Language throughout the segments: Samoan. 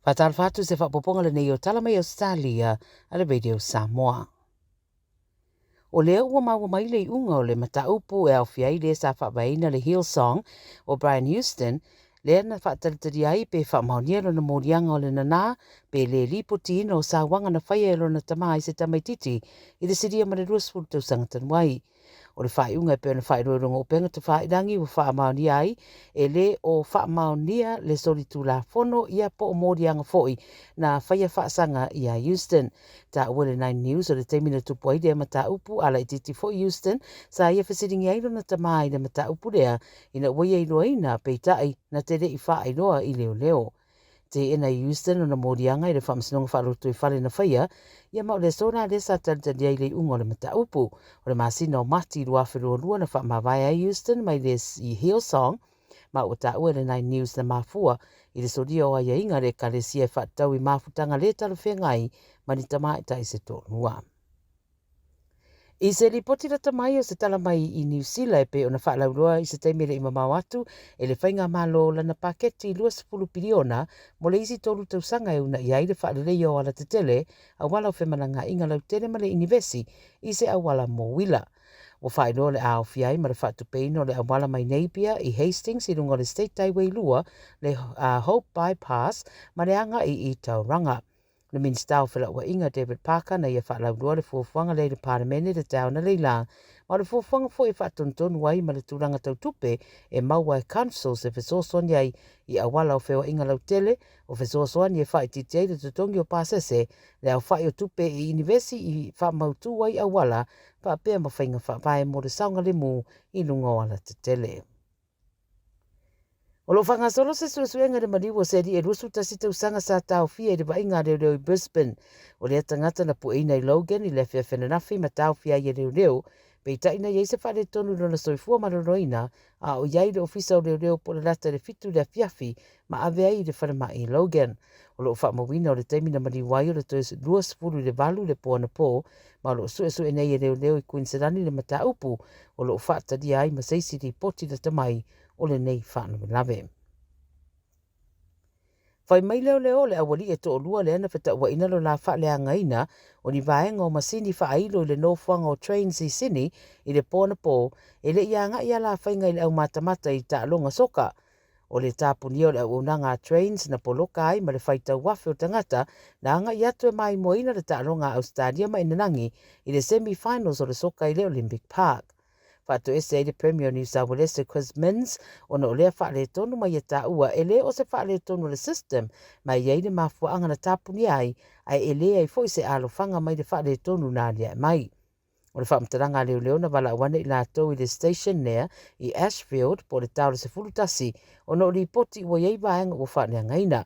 Faatalofa atu i se faaopoopoga lenei o Tala mai Ausetalia a le Radio Samoa. O lea ua maua mai le iuga o le mataupu e aofia ai le sa faavaeina le Hillsong o Brian Houston, lea na faatalitalia ai pe faamaonia lona moliaga o le nanā pe le lipotiina o sauaga na faia e lona tama i se tamaititi i le silia ma le 20 tausaga talu ai. O le faaiuga e pei ona faailoa i luga o upega tafailagi ua faamaonia ai e le o faamaonia le solitulafono ia po o moliaga foi na faia faasaga iā Houston. Taua e le Nine News o le taimi na tupu ai lea mataupu a laitiiti foi Houston sa ia fesiligia ai lona tama i le mataupu lea ina ua ia iloaina peitai na te le i faailoa i leoleo. Teena e Houston lona moliaga i le Faamasinoga Faalotoifale na faia ia ma o le aso la lea sa talitali ai i le iuga o le mataupu. O le masina o Mati 2022 na faamavae ai Houston mai le Hillsong ma ua taua e le Nine News na mafua i le solia o aiaiga a le Ekalesia e faatatau i mafutaga le talafeagai ma ni tamaitai se toalua. I se lipoti lata mai o se tala mai i Niu Sila e pei ona faalauiloa i se taimi e le i mamao atu e le Faigamalo lana paketi 20 piliona mo le isi tolu tausaga e uunai ai le faaleleia o alatetele, auala o femalagaaiga lautele ma le inivesi i se auala mouila. Ua faailoa le aofia ai ma le faatupeina o le auala mai Napier i Hastings i luga o le State Highway 2, le Hope Bypass ma le agai i Tauranga. Le Minisita o Felauaiga David Parker na ia faalauiloa le fuafuaga lea i le Palemene i le taeao analeila, ma o le fuafuaga foi e faatonutonu ai ma le tulaga tau tupe e maua e councils e fesoasoani ai i auala o feoaiga lautele, o fesoasoani e faaitiitia ai le totogi o pasese, le aofai o tupe i inivesi i faamautu ai auala faapea ma faiga faavae mo le saogalemu i luga o alatetele. O lo o faagasolo se suesuega i le maliu o se alii e 21 tausaga sa taofia i le vaaiga a leoleo i Brisbane. O lea tagata na pueina i Logan i le afiafi ananafi ma taofia ai e leoleo, peitai na i ai se faaletonu i lona soifua maloloina a o i ai i le ofisa o leoleo po o le lata i le 7 i le afiafi ma ave ai i le falemai i Logan. O lo o faamauina o le taimi na maliu ai o le toe 20 i le 8 i le po anapo ma o lo o suesue nei e leoleo i Kuiniselani le mataupu o lo o faatalia ai ma se isi lipoti lata mai o lenei faalavelave. Fai mai leoleo o le aualii e toalua lea na fetauaina lo la faaleagaina o ni vaega o masini faailo i le nofoaga o Trains i Sydney i le po anapo e le i agai alafaiga i le aumatamata i taaloga soka. O le tapunia o le auaunaga a Trains na poloka ai ma le faitau afe o tagata na agai atu e maimoaina le taaloga a Ausetalia ma Inanagi i le semi-finals o le soka i le Olympic Park. Faatoese ai le Premier o New South Walese Chris Minns ona o lea faaletonu ma ia taua e le o se faaletonu o le system ma e i ai le mafuaaga na tapunia ai ae e leai foi se alofaga mai le faaletonu na aliae mai. O le faamatalaga a leoleo na valaau ane i latou i le station lea i Ashfield po o le ta o le 11 ona o lipoti ua i ai vaega ua faaleagaina.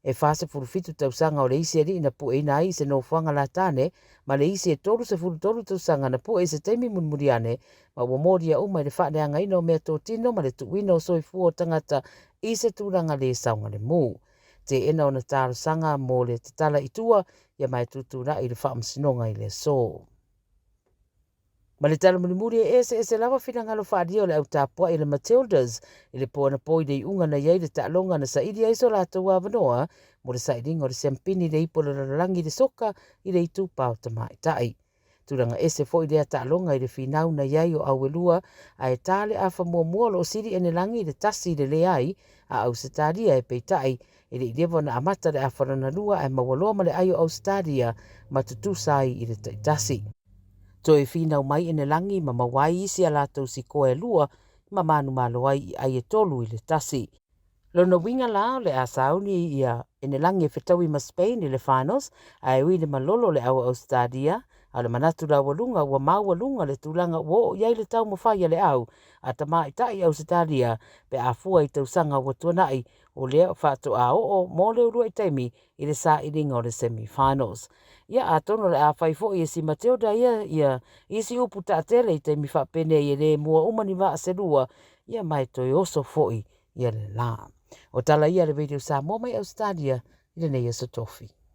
E 47 tausaga o le isi alii na pueina ai i se nofoaga latane ma le isi e 33 tausaga na pue i se taimi mulimuli ane ma ua molia uma i le faaleagaina o meatotino ma le tuuina o soifua o tagata i se tulaga le saogalemu. Teena ona talosaga mo le tatala i tua ia ma e tutulai i le faamasinoga i le aso. Ma le tala mulimuli e eseese lava finagalo faaalia o le au tapuai a le Matildas i le po anapo i le iuga na i ai le taaloga na saili ai so latou avanoa mo le sailiga o le siampini i le ipu o le lalolagi i le soka i le itupa o tamaitai. Tulaga ese foi lea taaloga i le finau na i ai o Auelua ae ta le afa muamua o lo o sili Enelagi i le tasi i le leai a Ausetalia e peitai e le i leva ona amata le afa lona lua ae maua loa ma le ai o Ausetalia ma tutusa ai i le taitasi. Toe finau mai Enelagi ma maua ai isi a latou sikoa e lua ma manumalo ai i ai e tolu i le tasi. Lona uiga la o le a sauni ia Enelagi e fetaui ma Spain i le finals ae ui i le malolo o le au Ausetalia a o le manatu laualuga ua maualuga le tulaga ua oo i ai le taumafai a le au a tamaitai Ausetalia pe a fua i tausaga ua tuanai o lea faatoa oo mo le uluai taimi i le sailiga o le semi-finals. Ia atonu o le a fai foi e si Matilda ia ia isi upu taatele i taimi faapenei e le mua uma ni vaa se lua, ia ma e toe oso foi ia le la. O tala ia a le Radio Samoa mai Ausetalia i lenei aso Tofi.